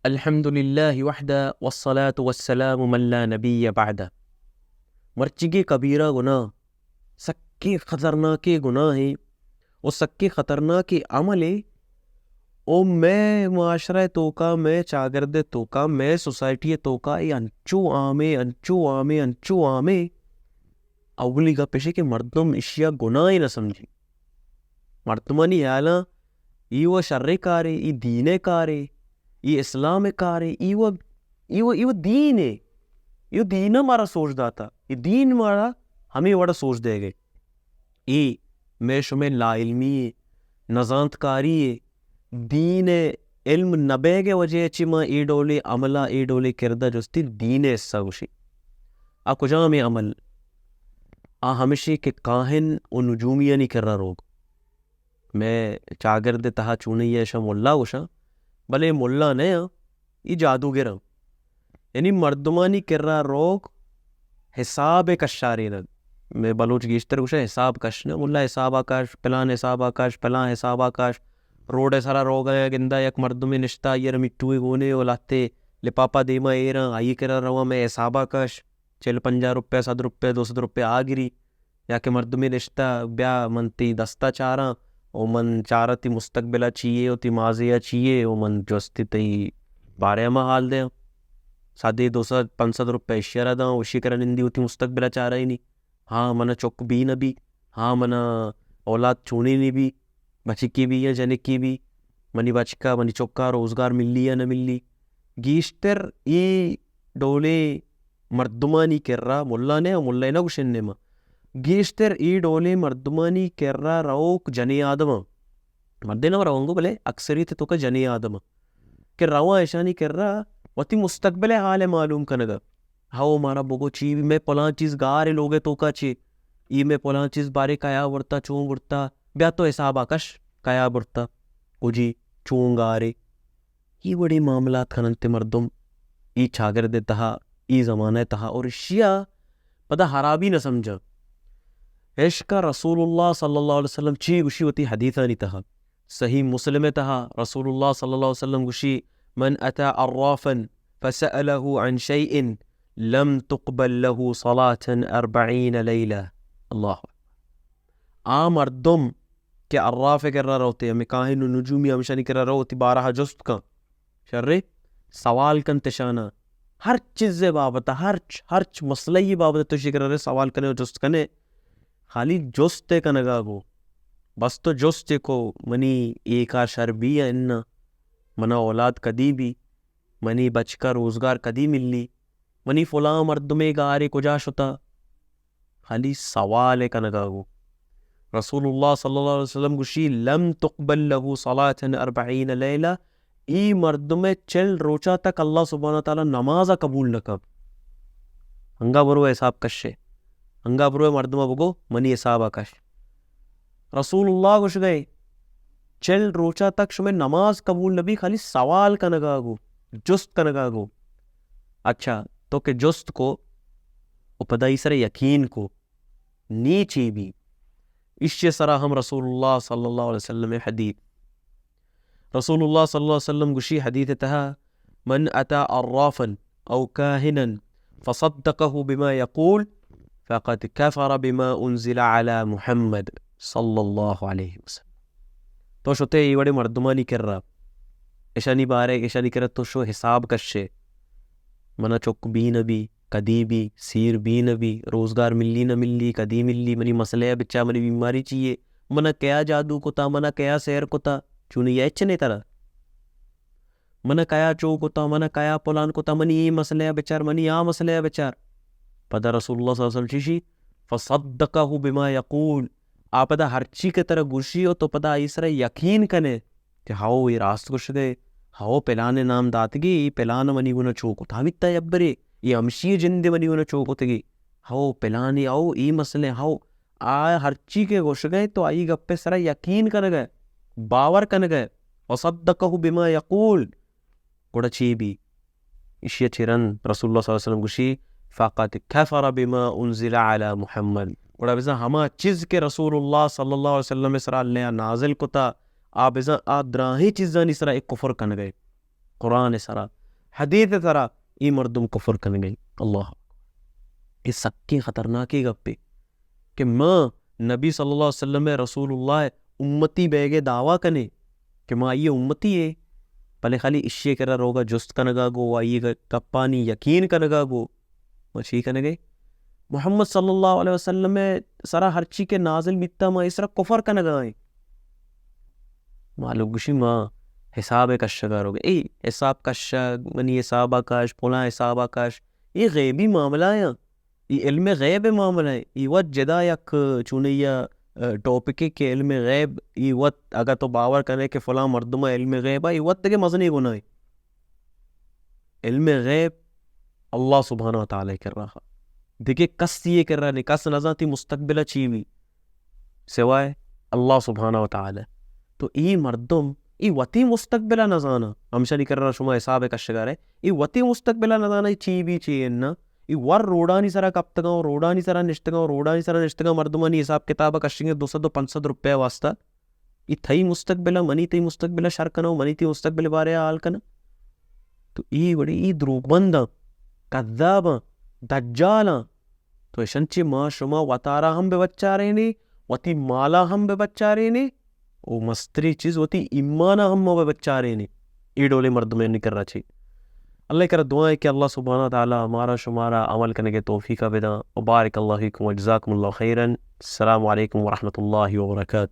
الحمدللہ وحدہ والصلاة والسلام من لا نبی بعدہ۔ مرچیگیں کبیرہ گناہ، سکیں خطرناکیں گناہے و سکیں خطرناکیں عملے و مئے معاشرہ ءِ توکا، مئے چاگرد ءِ توکا، مئے سوسائٹی ءِ توکا اے انچو عامے، انچو عامے، انچو عامے۔ اولی گپ ایشے کہ مردم ایشی ءَ گناہے نہ سمجھی۔ مردمانی ہیالاں ای و شریں کارے، ای دین ءِ کارے، ای اسلام ءِ کارے، ای و، ای و، ای و دینے۔ ای و دین ءَ مارا سوج داتا۔ ای دین مارا ہمے وڑ ءَ سوج دئیگ ءَ۔ ای مئے شمئے لاعلمی ءِ، نزانتکاری ءِ، دین ءِ علم نہ بیگ ءِ وجہ ءَ چہ ما اے ڈولیں عمل ءَ، اے ڈولیں کرد ءَ جستی دین ءِ حصہ گوشیں۔ آ کجامیں عمل؟ آ ہمشی کہ کاہن و نجومیانی کرا روگ۔ مئے چاگرد ءِ تہا چونائی ءَ اشاں ملا گوشاں، بلے ملا نہ آں، ای جادوگر آں۔ یعنی مردمانی کرا روگ، حساب ءِ کشارینگ۔ مئے بلوچ گیشتر گوشاں حساب کش نہ، ملا حساب ءَ کش، پلان حساب ءَ کش، پلان حساب ءَ کش۔ روڈ ءِ سرا روگ ءَ آں، گنداں یک مردمے نشتہ، آئی ءَ را مٹھوے گون ایں و لہتے لپاپا دیما ایراں، آئی ءِ کرا رواں، مئے حساب ءَ کش، چل پنجاہ روپے، صد روپے، دو سد روپے آ گری۔ یا کہ مردمے نشتہ، بیا من تئی دست ءَ چاراں و من چاراں تئی مستقبل ءَ چی یے و تئی ماضی ءَ چی یے و من جستی تئی بارے ءَ ما حال دیاں۔ صدے، دو سد، پنچ سد روپے ایشی ءَ را داں، ایشی ءِ کرا نندی وتی مستقبل ءَ چارائینی۔ ہاں، من ءَ چک بی نہ بی، ہاں، من ءَ اولاد چونینی بی، بچکے بی یا جنکے بی، منی بچک ءَ، منی چک ءَ روزگار ملی یا نہ ملی۔ گیشتر اے ڈولیں مردمانی کرا، ملا نہ، ملا نہ گوشن ما، گیشتر اے ڈولیں مردمانی کرا روک جنیں آدم آں۔ مردے نہ روگ ءَ، بلے اکثریت ءِ توکا جنیں آدم آں کہ رواں اشانی کرا وتی مستقبل ءِ حال ءَ معلوم کنگ ءَ۔ ہو، مارا بگو چی بی، مئے پلان چیز گار ایں لوگ ءِ توکا چی، ای مئے پلان چیز بارے کیا برتا، چون برتا، بیا تو حساب ءَ کش، کیا برتا، کجی، چون گار ایں۔ ای وڑیں معاملات کن انت مردم، ای چاگرد ءِ تہا، ای زمانہ ءِ تہا، اور اشی ءَ پدا حرابی نہ سمجھاں۔ عشق ءَ رسول اللہ صلی اللہ علیہ وسلم چی گوشی وتی حدیثانی تہا؟ صحیح مسلم ءِ تہا رسول اللہ صلی اللہ علیہ وسلم گوشی، من اتی عرافا فسأله عن شيء لم تقبل له صلاة أربعين ليلة۔ اللہ اکبر۔ آ مردم کہ عراف ءِ کرا روتے، ہمے کاہن و نجومی ہمشانی کرا رو، وتی بارہ ءَ جست کن، شرے سوال کنت اشانا، ہر چیز ءِ بابت ءَ، ہرچ، ہرچ مسئلہ ءِ بابت ءَ تو اشی کرا رے سوال کنے و جست کنے، خالی جست ءِ کنگا گو۔ بس تو جست ءِ کو، منی اے کار شر بی یا اناں؟ منا اولاد کدی بی؟ منی بچکا روزگار کدی ملی؟ منی فلاں مردمے گارے کجا شتا؟ خالی سوال ءِ کنگا گو۔ رسول اللہ صلی اللہ علیہ وسلم گوشی، لم تقبل له صلاة أربعين ليلة، ای مردم ءِ چل روچا تک اللہ سبحانہ وتعالی نماز ءَ قبول نہ کن۔ انگا برو حساب کشے، انگا برو مردم ءَ بگو منی حساب ءَ کش۔ رسول اللہ گوشگئے، چل روچا تک شمئے نماز قبول نبی، خالی سوال کنگا گو، جست کنگا گو۔ اچھا، تو کہ جست کو و پدا ای سر یقین کو، نی چی بی؟ ایشی سرا ہم رسول اللہ صلی اللہ علیہ وسلم حدیث، رسول اللہ صلی اللہ علیہ وسلم گوشی حدیث تہا، من أتى عرافا أو كاهنا فصدقه بما يقول فقد كفر بما أنزل على محمد صلى الله عليه وسلم۔ تو شتے ای وڑے مردمانی کرا، اشانی بارے، اشانی کرا تو شو حساب کشے، منا چک بی نبی، کدی بی، سیر بی نبی، روزگار ملی نہ ملی، کدی ملی، منی مسئلہ ءَ بچار، منی بیماری چی یے، منا کیا جادو کتا، منا کیا سحر کتا، چونی ہچ نے ترا۔ منا کیا چو کتا، منا کیا پلان کتا، منی اے مسئلہ ءَ بچار، منی آ مسئلہ ءَ بچار۔ پدا رسول اللہ صلی اللہ علیہ وسلم چی شی؟ فصدقه بما يقول۔ آ پدا ہرچی کہ ترا گوشی و تو پدا آئی سرا یقین کنے کہ ہو اے راست گوشگئے، ہو پلانے نام داتگی، اے پلان منی گونا چو کتا بیتا یبرے، اے ہمشی جندے منی گونا چو کتگی، ہو پلانے، ہو اے مسئلہ، ہو آ ہرچی کہ گوشگئے تو آئی گپے سرا یقین کنگئے، باور کنگئے، وصدقه بما يقول۔ گڑا چی بی؟ ایشی ءَ چہ رند رسول اللہ صلی اللہ علیہ وسلم گوشی، فقد كفر بما أنزل على محمد۔ گڑا بزاں ہما چیز کہ رسول اللہ صلی اللہ علیہ وسلم ءِ سرا اللہ ءَ نازل کتا، آ بزاں آ دراہیں چیزانی سرا ایک کفر کنگئے۔ قرآن ءِ سرا، حدیث ءِ سرا، اے مردم کفر کنگ ءَ اِنت۔ اللہ اکبر۔ اے سکیں خطرناکیں گپے کہ ما نبی صلی اللہ علیہ وسلم ءِ، رسول اللہ ءِ امتی بیگ ءِ دعویٰ کنیں کہ ما آئی ءِ امتی ایں، بلے خالی ایشی ءِ کرا روگ ءَ جست کنگ ءَ گوں، آئی ءِ گپانی یقین کنگ ءَ گوں، ما چی کنگ ءَ ایں؟ محمد صلی اللہ علیہ وسلم ءِ سرا ہرچی کہ نازل بیتا، ما اے سرا کفر کنگ ءَ ایں۔ مالوک گوشی، ما حساب ءِ کشگ ءَ روگ ءَ ایں۔ اے حساب کشگ، منی حساب ءَ کش، پلاں حساب ءَ کش، اے غیبی معاملہ ایں۔ اے علم غیب ءِ معاملہ ایں۔ اے وت جدا یک چونی ءَ، اہ، ٹاپکے کہ علم غیب، اے وت اگاں تو باور کنے کہ فلاں مردم ءَ علم غیب ءَ، اے وت دگہ مزنیں گناہے۔ علم غیب اللہ سبحانہ و تعالیٰ ءِ کرا۔ دگہ کسی ءِ کرا نہ، کس نہ زانت تئی مستقبل ءَ چی بی سوائے اللہ سبحانہ و تعالیٰ۔ تو اے مردم اے وتی مستقبل ءَ نہ زاناں، ہمشانی کرا شما حساب ءِ کشگ ءَ رئے، اے وتی مستقبل ءَ نہ زاناں چی بی چی اناں۔ اے ور روڈانی سرا کپتگاں، روڈانی سرا نشتگاں، روڈانی سرا نشتگاں، مردمانی حساب کتاب ءَ کشگ ءَ دو سد و پنچ سد روپے ءِ واسطہ۔ اے تئی مستقبل ءَ، منی تئی مستقبل ءَ شر کناں و منی تئی مستقبل ءِ بارے ءَ حال کناں۔ تو اے وڑیں اے دروگبنداں، کذاباں، دجالاں، تو اشاں چہ ما شما وتارا ہم بہ بچارینیں، وتی مالا ہم بہ بچارینیں، و مستریں چیز وتی ایمانا ہم ما بہ بچارینیں۔ اے ڈولیں مردمانی کرا چہ۔ اللہ ءِ کرا دعا ایں کہ اللہ سبحانہ و تعالیٰ مارا شمارا عمل کنگ ءِ توفیق ءَ بداں۔ و بارک اللہ فیکم و جزاکم اللہ خیرا۔ السلام علیکم ورحمۃ اللہ وبرکاتہ۔